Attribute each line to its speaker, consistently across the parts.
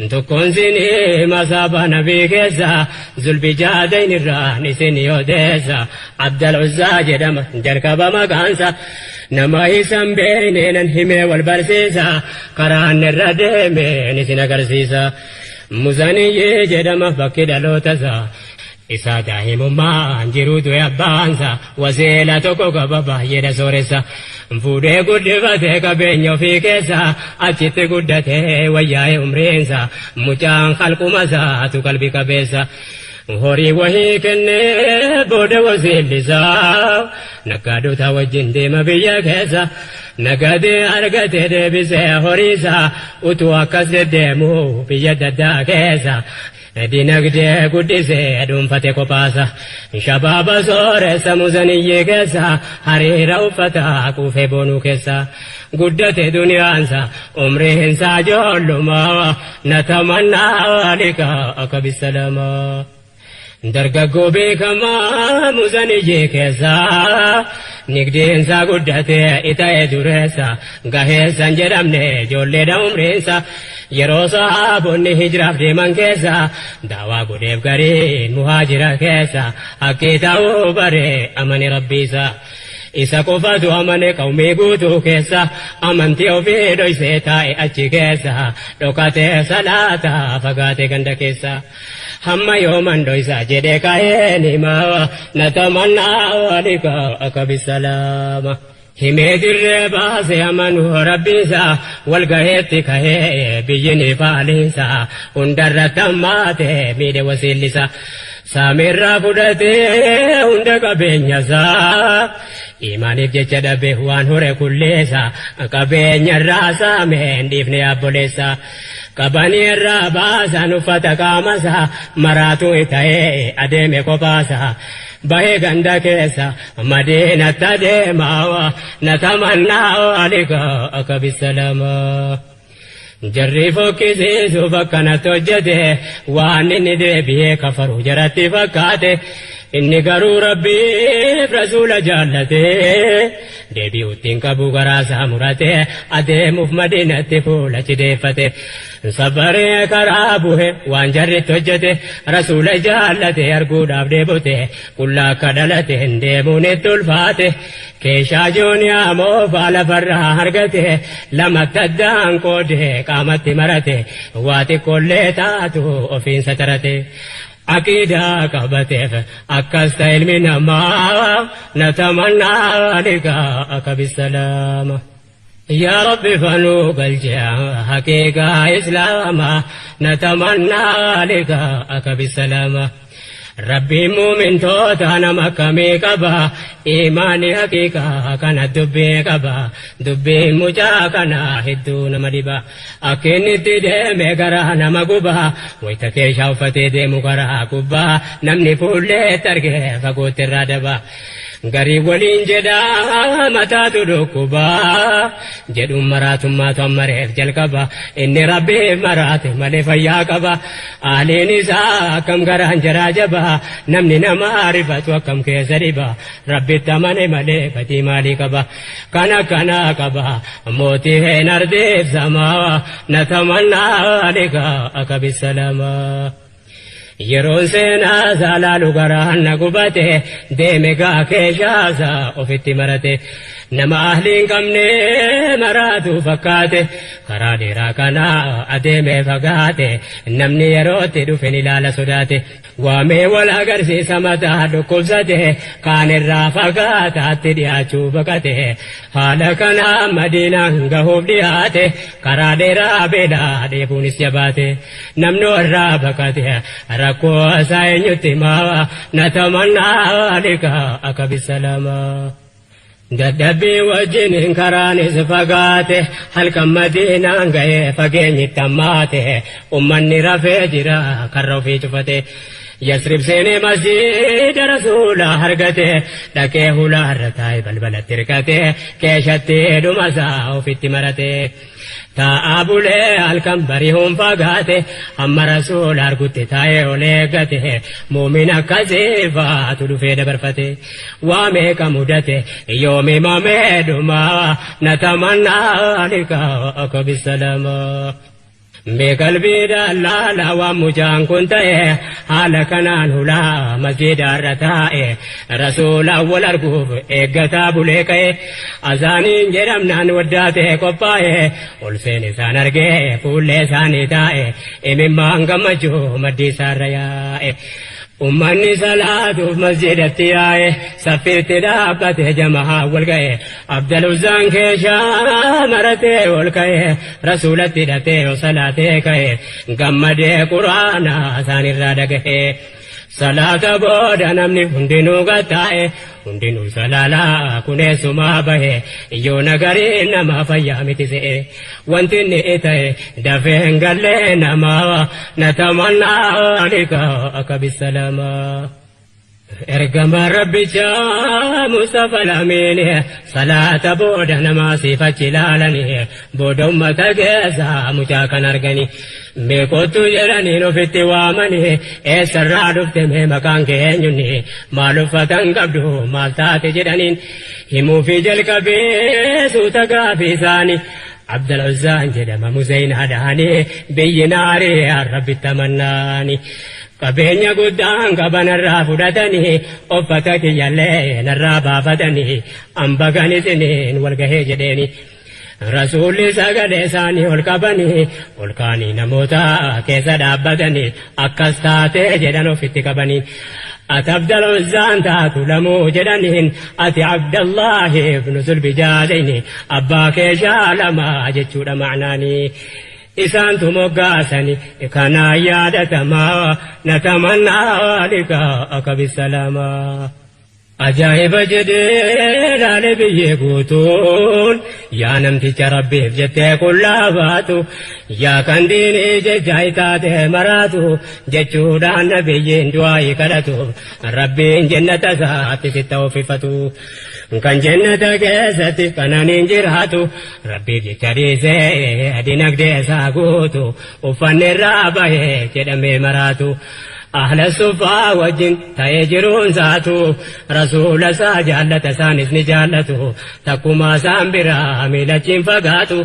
Speaker 1: Tokkoon sinii masaaba nabii keessa Zulbijaadayn irraa isin odeessa. Abdal Uzzaa jedhama jalqaba maqaansa. Nama isan beekneenan himee wal barsiisa. Karaan irra deemeen isin agarsiisa. Muzaniyyee jedhama bakki dhalootasaa. Isaa daa'imummaan jiruutu abbaansa waseela tokko qaba baay'eedha sooressa. Fuudhee guddifatee qabeenya ofii keessa achitti guddatee wayyaa'ee umriinsa mucaan qalquma isaatu qalbi qabeessa. Horii wahii kennee booda wasiillisaa naggaadota wajjin deema biyya keessa. Nagadee argatee deebisee horiisaa utuu akkas deddeemu biyya adda addaa keessa. Dinagdee guddisee dhuunfate kophaasa. Shabaaba sooressa muzaniyyee keessa hariira uffata quufee boonuu keessa. Guddate duniyaansa umriinsa ijoollummaa natamannaa liqaa bisalamaa. Dargaggoo beekamaa muzaniyyee keessa nigdeensa guddatee ita'ee dureessa gaheessan jedhamne ijoolleedha umriinsa yeroo sahaabonni hijiraaf deeman keessa daawaa godheef gariin muhaajira keessa haqqii ta'uu bare amane rabbiisa. Isa qofatu amane qawmii guutuu keessa amantii ofii dhoysee taa'e achi keessa dhokatee salaata fagaatee ganda keessa. Hamma yooman dhoysa jedhee ka'een himaa natamannaa liqaa bisalaama. Himee dirree baase amanuu rabbiisa walgaheetti kahee biyyi ni faaliinsa hundarratti hammaate miidhe wasiillisa. Saamirraa fudhatee hunda qabeenyasaa imaaniif jecha dhabe waan hore kulleessa qabeenyarraa saameen dhiifne abboleessa. Qabanii irraa baasan uffata qaamasaa maraatu ta'ee adeeme kophaasaa. Bahee ganda keessa madiinatti adeemaa natamannaa liqaa bisalamaa. Jarri fokkisiisuuf akkanatti hojjete waan inni deebi'ee kafaru jaratti fakkaate inni garuu rabbiif rasuula jaallate deebi'utti hin qabu garaasaa murate adeemuuf madiinatti fuula cideeffate. Safaree karaa buhe waan jarritti hojjete rasuula jaallate arguudhaaf deebute qullaa akka dhalate hin deemuun itti ulfaate keeshaa jooniyaa moofaa lafarraa argate lamatti addaan qoode qaamatti marate waa xiqqoollee taatu ofiinsa tarate. Aqiidaa qabateef akkas ta'e ilmi namaa natamannaa liqaa bisalaama. يا رب فنوق الجاه حقيقة إسلاما نتمنى لقاءك بالسلامة ربي مؤمن توتا نما كمي قبا إيماني حقيقة كان دبي قبا دبي مجا كان هدو نما دبا أكين تدمي غرا نما قبا ويتكي شوفتي ديمو غرا قبا نمني فولي تركي فقوت الردبا Garii waliin jedhaa mataatu dhukkubaa jedhuun maraatummaatu ammareef jalqaba inni rabbiif maraate malee fayyaa qaba aaliin isaa akkam garaan jaraa jaba namni nama rifatu akkam keessa dhiba rabbitti amane malee gatii maalii qaba kan akkanaa qaba mootii heen ardeef samaa natamannaa liqaa akka bisalamaa. Yeroon seenaa saalaalu garaan na gubate deeme gaa keeshaasaa ofitti marate nama ahli hin qabne maraatu fakkaate karaa dheeraa kana adeeme fagaate namni yerootti dhufe ni ilaala sodaate waamee wal agarsiisa mataa dhukkubsate kaan irraa fagaataatti dhiyaachuu baqate haala kana madiinaan gahuuf dhiyaate karaa dheeraa beelaa dheebuunis jabaate namni warraa baqate rakkoo isaa eenyutti himaa natamannaa liqaa akka bisalamaa. Dadhabbii wajjin karaanis fagaate halkan madiinaan ga'ee fageenyitti hammaate ummanni rafee jira karra ofii cufate. Yasrib seenee masjiida rasuula argate dhaqee hulaarra taa'e balbalatti hirkate keeshatti dhumasaa ofitti marate. Taa'aa bulee halkan bari'uun fagaate hamma rasuula argutti taa'ee ol eeggate muumin akkasii faatu dhufee dabarfate waa meeqa mudate yoomi mamee dhumaa natamannaa liqaa akka bisalamaa. Mee qalbiidhaan laalaa waan mucaan kun ta'e, haala kanaan hulaa masjiidaarra taa'e, rasuulaan wal arguuf eeggataa bulee ka'e, azaaniin jedhamnaan waddaatee qophaa'e, ol seen isaan argee fuullee isaanii taa'e, imimmaan gammachuu maddii isaarra yaa'e. Ummanni salaatuuf masjidatti yaa'e, saffiitti dhaabbate jamahaa wal ga'e, Abdal Uzzaan keeshaa maratee ol ka'e, rasuulatti hidhatee yoo salaatee ka'e, gammadee quraana isaanirraa dhagahe. Salaata booda namni hundinuu gattaa'e, hundinuu salaalaa kuneessumaa bahe, yoo nagariin nama fayyaa miti se'e. Wanti inni ta'e dafee hin gallee namaa, natamannaa liqaaka bisalamaa. Ergamaan Rabbichaa Mustafa Lamiin salaata booda namaa siifachi ilaalanii, booda ummata keessa mucaa kan arganii, mee kottu jedhaniin ofitti waamanii, eessarraa dhufte, mee maqaan kee eenyunni, maal uffatan qabdu, maal taate jedhaniin, himuufi jalqabee suuta gaafii isaanii. Abdal Uzzaan jedhama, Muzayin hadhaanii, biyyi naarii Rabbitti amannaani. Qabeenya guddaan qabanarraa fudhatanii, uffata kiyyallee narraa baafatanii, an bagan isiniin wal gahee jedheeni. Rasuulli sagalee isaanii ol qabanii, ol kaanii namoota keessa dhaabbatanii, akkas taatee jedhan ofitti qabanii. Ati Abdal Uzzaan taatu lamuu jedhaniin, ati Abdallahi ibnu Zulbijaadayni, abbaa kee shaalama jechuudha ma'naanii. Isaantu moggaasani kanaa yaadatamaa, natamannaa liqaaka bisalamaa. Ajaa'iba jedhee laale biyyee guutuun, yaa namticha Rabbiif jettee qullaa baatu, yaa kan diinii jecha taate maraatu jechuudhaan nabiyyiin du'aayii kadhatu, Rabbiin jennata isaatti sitta uffifatu. Kan jennata keessatti kananiin jiraatu, Rabbiif jecha dhiisee dinagdee isaa guutu, uffanni irraa bahee jedhamee maraatu. Ahla suffaa wajjin ta'ee jiruun isaatu, rasuula isaa jaallata, isaanis ni jaallatu, takkumaa isaan biraa miilachiin fagaatu,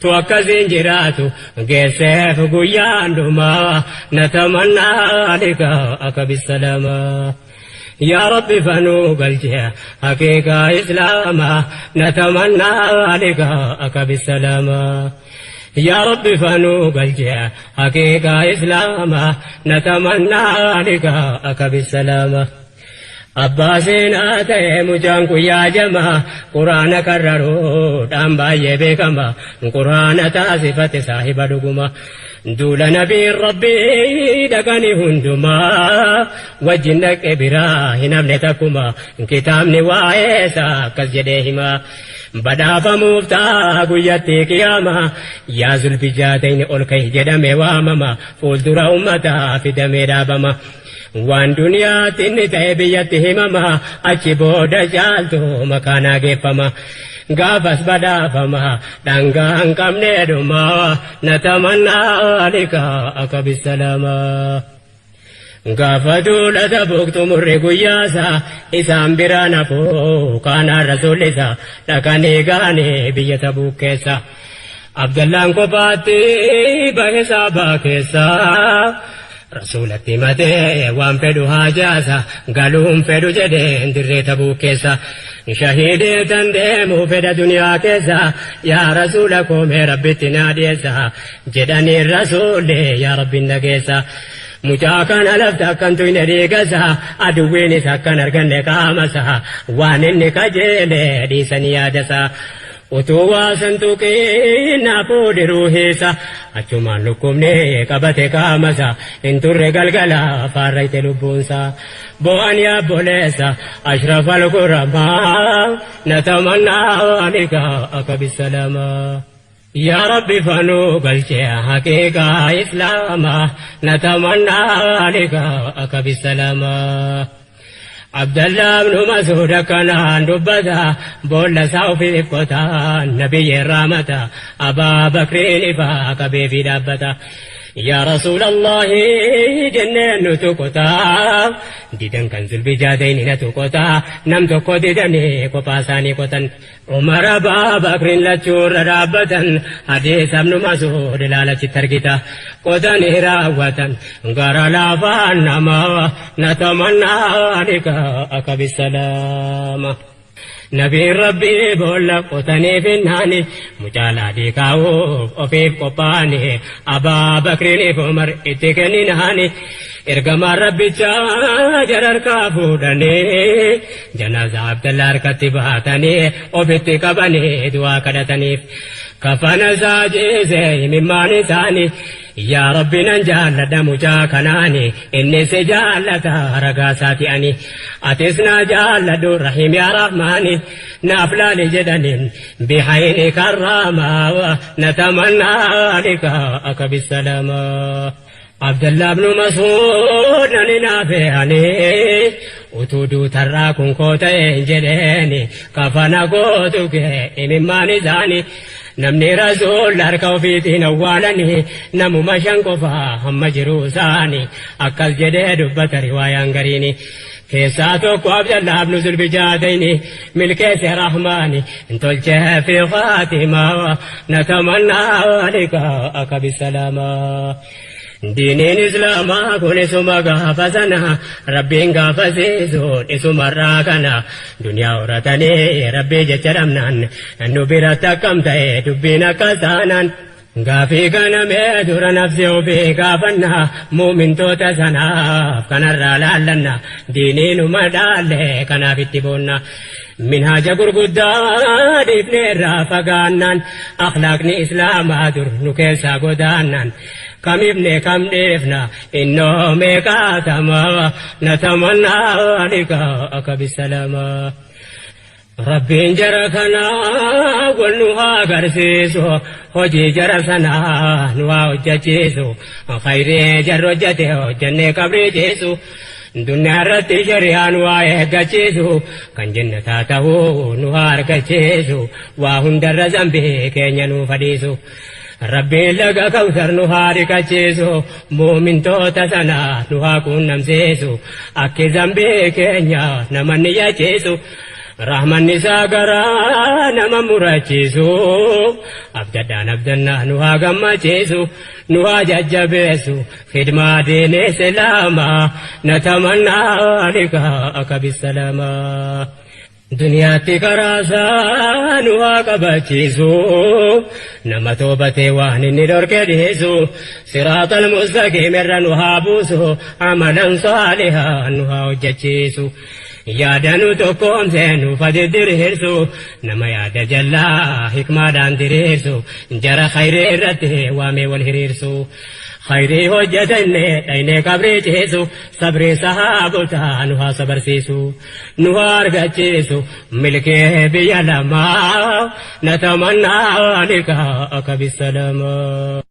Speaker 1: tu akkasiin jiraatu geesseef guyyaan dhumaa, natamannaa liqaaka bisalamaa. Yaa Rabbi fanuu galchee haqiiqaa Islaamaa, natamannaa liqaaka bisalamaa. Yaa Rabbi fanuu galchee haqiiqaa Islaamaa, natamannaa liqaaka bisalamaa. Abbaa seenaa ta'e mucaan kun yaajamaa, quraana qarraruudhaan baay'ee beekama, quraana taasifate saahiba dhuguma. Duula nabiin Rabbii dhaqanii hundumaa wajjin dhaqe, biraa hin hafne takkuma, kitaabni waa'ee isaa akkas jedhee hima. Badhaafamuuf ta'a guyyatti qiyaama, yaa Zulbijaatayni ol ka'i jedhame waamama, fuuldura ummataa fidamee dhaabama. Waan duniyaatti inni ta'e biyyatti himama, achi booda caaltu makaanaa geeffama. Gaafas badhaafama dhangaa hin qabne dhuma, natamannaa liqaaka bisalamaa. Gaafa duula Tabuuk xumurri guyyaasa, isaan biraa nafuu kaanaan rasuullisa dhaqanii gaanii biyya Tabuuk keessa. Abdallaan kophaatti bahe saabaa keessa. Rasuulatti matee waan fedhu haajaasa, galuun fedhu jedheen dirree Tabuuk keessa. Shahiidee tan deemuu fedha duniyaa keessa, yaa rasuula koomee Rabbitti naa dhiyeessa jedhanii, rasuulli yaa Rabbiin dhageessa. Mucaa kana lafti akkan tuyne dhiigasa, aduwwiinis akkan arganne qaamasa, waan inni kajeele dhiisanii yaadasa. Utuu waa santuuqii naafuu diruu hiisa, achumaan dhukkubni qabate qaamasa, hin turre galgala faarrayte lubbuunsa. Bo'an yaabboleessa ashrafal kuramaa, natamannaa liqaaka bisalamaa. Yaa Rabbi fanuu galchee haqiiqaa Islaamaa, natamannaa liqaaka bisalamaa. Abdallah ibnu Masuud akkanaan dubbata, boolla isaa ofiif qotaa, nabiyyi raamata Abaa Bakriin ifaa qabeefii dhaabbata. Yaa Rasuulallaahi jenneen nutu qotaa didan kan zulbijaadayni natu qotaa nam tokko didanii kophaa isaanii qotan. Umar Abaa Bakriin lachuurra dhaabbatan hadiisa Ibnu Masuud ilaalachitti argita. Qotanii raawwatan gara laafaan namaa natamannaa liqaa'aka bisalaama. Nabiin Rabbii boolla qotanii finnaani mucaa laadii kaa'uuf ofiif qophaa'ani Abaa Bakriiniif Umar itti kenninaani ergamaan Rabbichaa jara harkaa fuudhanii janaazaa Abdallaa harkatti baatanii ofitti qabanii du'aa kadhataniif kafana isaa ciise imimmaan isaanii Yaa Rabbi nan jaalladha mucaa kanaani inni si jaallata ragaa isaati ani atis naa jaalladhu rahiim yaa rahmaani naaf laali jedhaniin bihayni karraamaa natamannaa liqaa'aka bissalaamaa. Abdallah ibnu Mas'uud nani naafe ani utuu duutarraa kun koo ta'e hin jedheeni kafana kootu kee imimmaan isaanii Namni Rasuul harka ofiitiin awwaalanii namuma shan qofa hamma jiruu isaanii akkas jedhee dubbata riwaayaan gariini. Keessaa tokko Abdallah ibnu Zulbijaadayni milkeesse Rahmaani tolchee fi khaatima natamannaa liqaa'aka bisalaamaa. Diiniin Islaamaa kun isuma gaafa sana Rabbiin gaafasiisuun isumarraa kana duniyaa horatanii Rabbii jecha dhabnaan nu biratti akkam ta'e dubbiin akkas taanaan gaafii kana mee dura nafsi ofii gaafanna muumintoota sanaaf kanarraa laallanna diiniinuma dhaalle kanaaf itti boonna. Minhaaja gurguddaa dhiifnee irraa fagaannaan akhlaaqni islaamaa dur nu keessaa godaannaan kamifne kam dhiifna innoo meeqaatama natamannaa liqaa'aka bisalaama. Rabbiin jara kanaa wal nu haa agarsiisu hojii jara sanaa nu haa hojjechiisu khayrii jarri hojjete hojjennee qabrii ciisu. Duniyaa irratti shari'aa nu haa eeggachiisu kan jannataa ta'uu nu haa argachiisu waa hundarra zambii keenya nuuf hadhiisu. Rabbiin laga kawsar nu haa dhiqachiisu muumintoota sana nu haa quunnamsiisu akki zambii keenya nama ni yachiisu. Rahmanni isaa garaa nama murachiisu abdadhaan abdannaa nu haa gammachiisu nu haa jajjabeessu Khidmaa diin islaamaa natamannaa liqaa'aka bisalaamaa. Duniyaatti karaa isaa nu haa qabachiisu nama toobatee waan inni dhorke dhiisu siraatal mustaqiim irra nu haa buusu amalan saalihaa nu haa hojjechiisu. Yaada nu tokkoomse nuuf diriirsu nama yaada jallaa hikmaadhaan diriirsu jara khayrii irratti waamee wal hiriirsu. Khayrii hojjetanne dhaynee qabrii ciisu sabrii sahaabotaa nu haa sabarsiisu nu haa argachiisu milkee biyya lamaa natamannaa liqaa'aka bisalaamaa.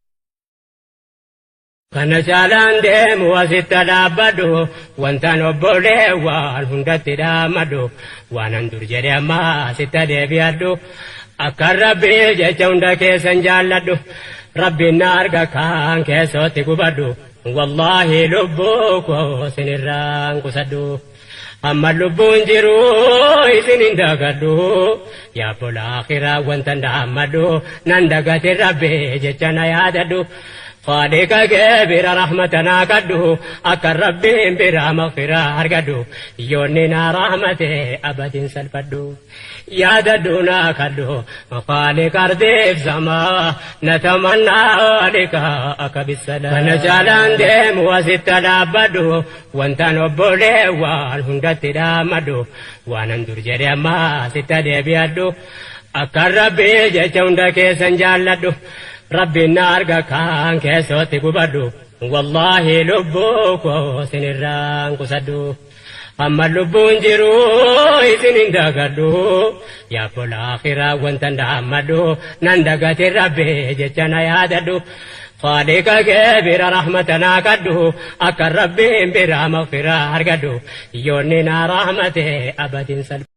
Speaker 1: Kana caalaan deemu asitti dhaabbadhu wantaan obboleewwan hundatti dhaamadhu waanan dur jedhe ammaa asitti deebi'adhu akkan rabbii jecha hunda keessan jaalladhu rabbiin na arga kaan keessootti gubadhu wallaahi lubbuu koo sinirraan qusadhu. Amma lubbuun jiru isin hin dagadhu yaa bola akhiraa wanta dhaammadhu nan dagate rabbi jecha na yaadadhu. Khaaliqa kee bira rahmata naa kadhu akka rabbiin bira maghfiraa argadhu yoonni naa rahmate abadin salphadhu. Yaadadhu naa kadhu khaaliqa ardiif samaa natamannaa liqaa'aka bisalaam. Kana caalaan deemu asitti dhaabbadhu wantaan obboleewwan hundatti dhaamadhu waanan dur jedhe ammaa sitti deebi'adhu akkan rabbii jecha hunda keessan jaalladhu rabbiin na arga kaan keessootti gubadhu wallaahi lubbuu koo sinirraan qusadhu. Amma lubbuun jiru isin hin dagadhu yaa bola akhiraa wanta dhaammadhu nan dagate rabbi jecha na yaadadhu. Khaaliqa kee bira rahmata naa kadhu akka rabbiin bira maghfiraa argadhu yoonni naa rahmate abadin salpha.